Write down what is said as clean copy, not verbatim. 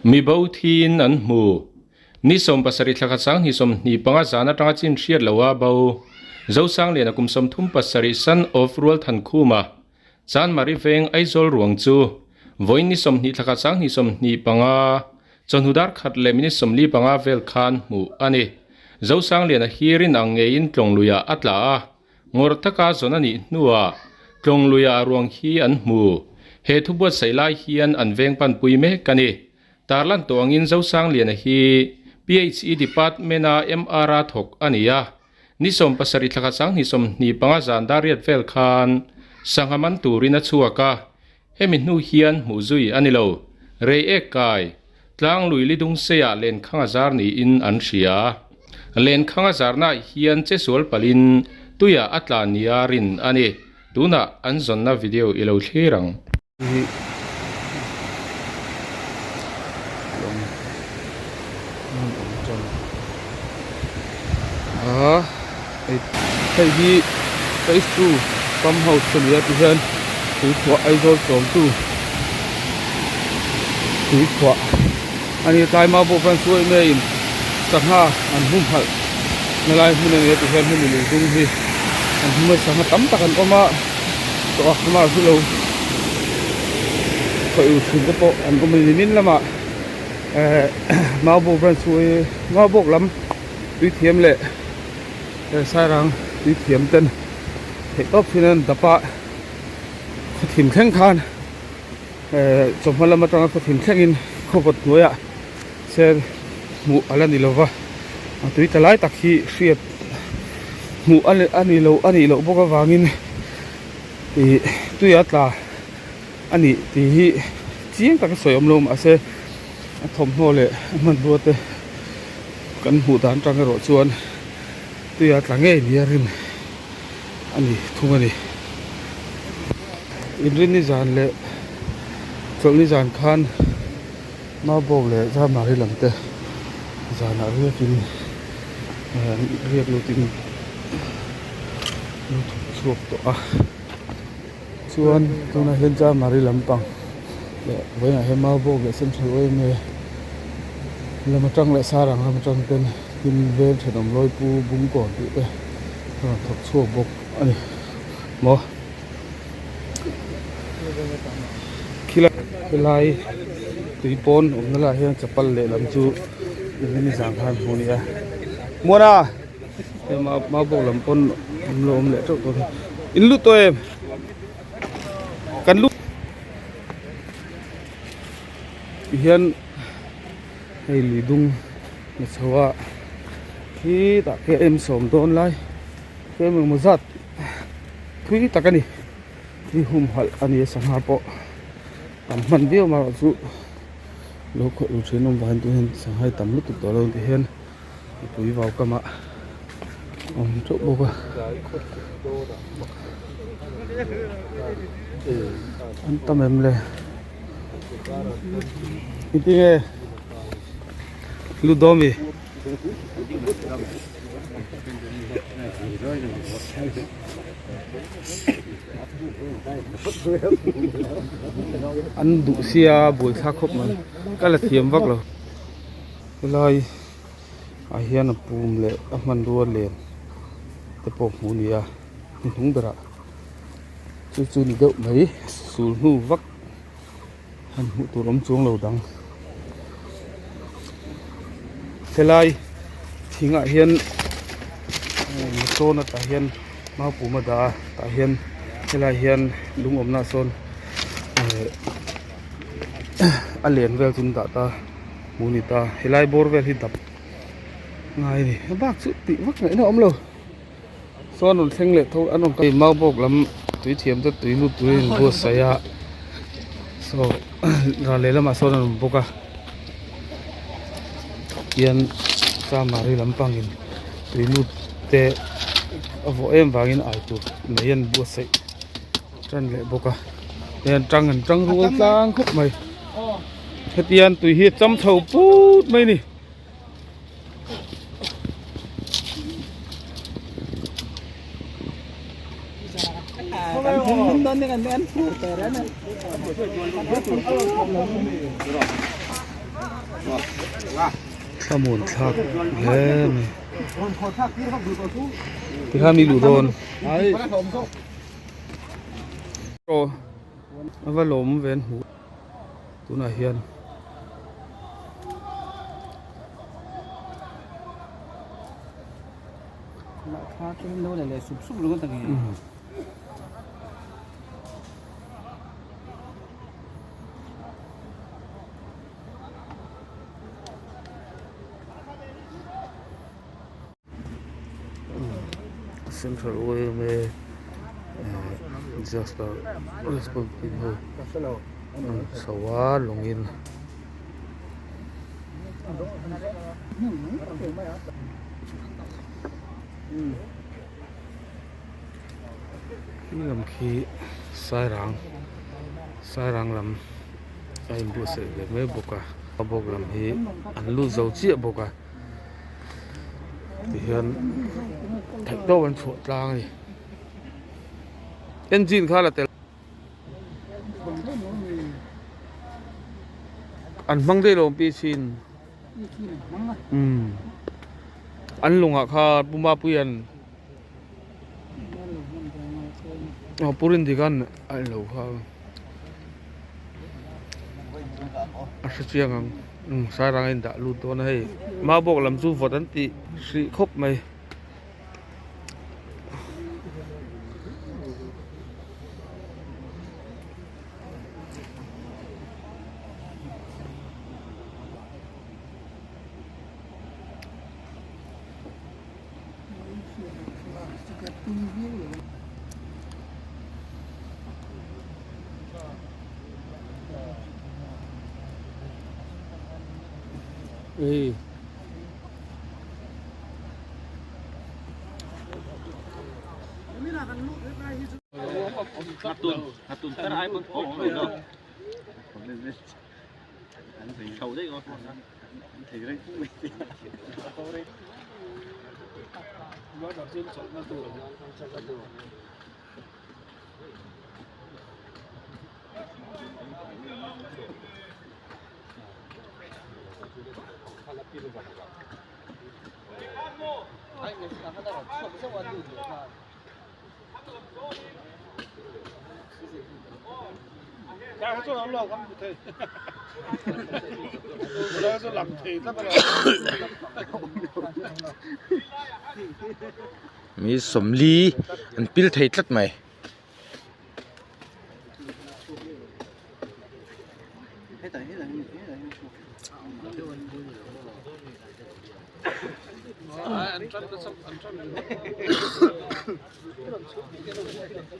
Mi bo thiin an hmu. Ni 17 thla khat 2025 zan atanga chin hriat loha bo. Zosangliana kum 37 son of Rualthankhuma, Chanmari veng Aizawl ruang chu vawiin ni 20 thla khat 2025 chawhnu dar khat leh minute 45 vel khan hmuh a ni. Zosangliana hi rin ang ngeiin Tlawngluiah a tla a. Ngawrh taka zawn a nih hnuah Tlawngluia ruang hi an hmu. He thu buatsaih lai hian an veng panpui mek a ni. Tarlan tawh angin Zosangliana hi PHE Department-a MR-a thawk a ni a. Ni 17 thla khat 2025 zan dar riat vel khan sangha man turin a chhuak a. Hemi hnu hian hmuh zui a ni lo. Rei ek kai, Tlanglui Lidungseiah lenkhang a zar niin an hria. Lenkhang a zarnaah hian che sual palhin tuiah a tla nia rin a ni. Tunah an zawnna video i lo thlir ang. Hi lawng hmun awm tan a hei hei hi phase two pump house a ni a tihian tuikhuah Aizawl tlawmtu tuikhuah a ni a tlai mau pawh khan suai maiin sangha an humhalh na lai hmun a ni a tihian hemi lui dung hi an hum a sangha tam tak an awm a tawh a hma chu lo khawih ur thin te pawh an awm a ni nimin lamah ehh maubawk branch chu maubawk lam tui thiam leh sairang tui thiam ten theih tawp thin an dap a khawthim thleng khan ehh chawhma lam atanga khawthim thlengin khawvawt hnuaiah sen hmuh a la ni lo va a tui tla lai tak hi hriat hmuh a ni lo a nih loh bawk avangin ih tuia tla a nih tih hi chiang taka sawi awm lo mahse a thawmhnaw leh a hmanrua te kan hmuh dan atang erawh chuan tuia tla ngei nia rin a ni thung a ni. Inrinni zan leh chawlhni zan khan Maubawk leh Zamari lam te zanah riakin riak lutin an thawk chhuak tawh a chuan tunah hian Zamari lampang leh vawiinah hian Maubawk leh Central yma lam atang leh Sarang lam atang ten tin veng thenawm Lawipu Bungkawn tih te a rawn thawk chhuak bawk a ni maw. Khilai tui pawn awmna lai hian chapal lehlam chu engemaw zan khan hmuh a ni a Muana hei mau bawk lam pawn an lo awm leh teuh tawh a ni in lut tawh em kan lut tihian hei lui dung la chho a khitah km sawm dawn lai km engemaw zat thui tak a ni. Hi humhalh a ni a sangha pawh tam hman viau amaherawh chu lo khawih ru thin awm vangin tun hian sangha hi tam lutuk tawh lo ti hian mipui vau kamah a awm teuh bawk a an tam em le engtinge lut dawn mi. An duh sia buai thlak khawp mai ka la thiam vak lo helai ah hian a pum leh a hmanrua len te pawh hmuh a ni a hnuhnung berah chu chu ni deuh mai sul hnu vak han hmuh tur awm chuang lo dang helai thingah hian sawn atah hian maupum a dah a tah hian helai hian lung awmna ah sawn ehh a len vel chu an dah ta hmuh a ni ta helai bawr vel hi dap ngai a ni a bak chu tih vak ngaihna a awm lo. Sawn rawn thleng leh tho an rawn kal maubawk lam tui thiam te tui lut turin an buatsaih a saw ral lehlamah sawn an awm bawk a tihian chamari lampangin tui lut te a vawh em vangin ai tur mai an buatsaih tan leh bawk a tihian tang an tang rual tlang khawp mai hetiang tui hi a cham chho put mai a ni. Thlamuan thlak hle mai tikhan mi luh dawn a va lawm ve an hmuh tunah hian. Central yma disaster response team ho an chho a lawngin. Khi lam khi Sairang Sairang lam a inbuatsaih ve mai bawk a a bawk lam hi an lut zo chiah bawk a tihian theih tawp an chhuah tlang a ni engine kha la tel an hmang daih lo ang pi chin umm an lungah kha Pu Mapuia'n. Aw purin dik an a lo kha a hre chiang ang umm sairang a indah lut dawn a hei maubawk lam chu vawt an tih hrih khawp mai. Ei. Mi sawmli an pil thei tlat mai.